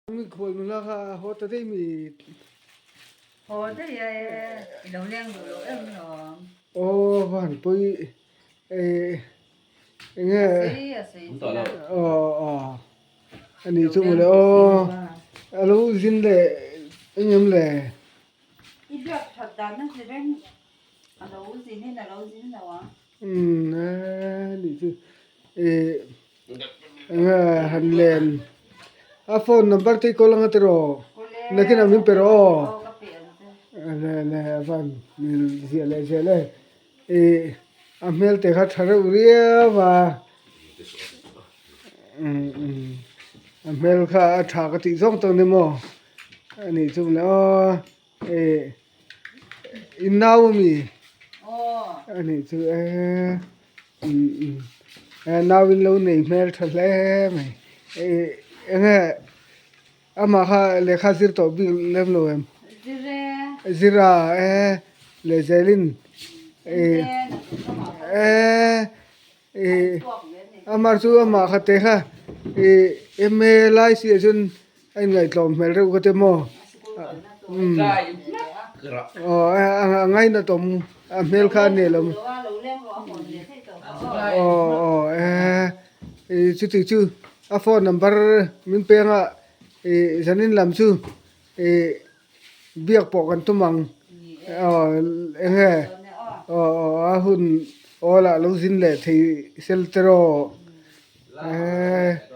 Mikhual nula kha a haw ta daih mi. Haw daih e, i lo leng duh loh em lawm. Aw van pawi eh enge. A sei a sei chu la. Aw aw a nih chu mawle aw a lo zin leh engem le. I biak that dan a si reng a lo zin in a lo zin lo ang. Umm a nih chu eh. Enge han len a phone number te i call anga tiraw nakin ah min pe rawh aw le le a van ziah leh ziah leh ih a hmel te kha tha reuh riau a umm umm a hmel kha a tha ka tih zawng tak a ni maw a nih chu le aw ih in nau ami a nih chu e. Nau in lo nei hmel tha hle mai ih enge amah kha lehkha zir tawh bik lem lo em zir a e leh zelin ih e ih amah chu amah kha te kha ih M A lai si ah chuan a inngaihtlawm hmel reuh ka ti maw umm aw a ngainatawm a hmel kha a nel awm aw aw e chuti chu a phone number min peng a ih zanin lam chu ih biak pawh kan tum ang aw eng nge aw aw a hun aw lah lo zin leh thei sel te rawh e.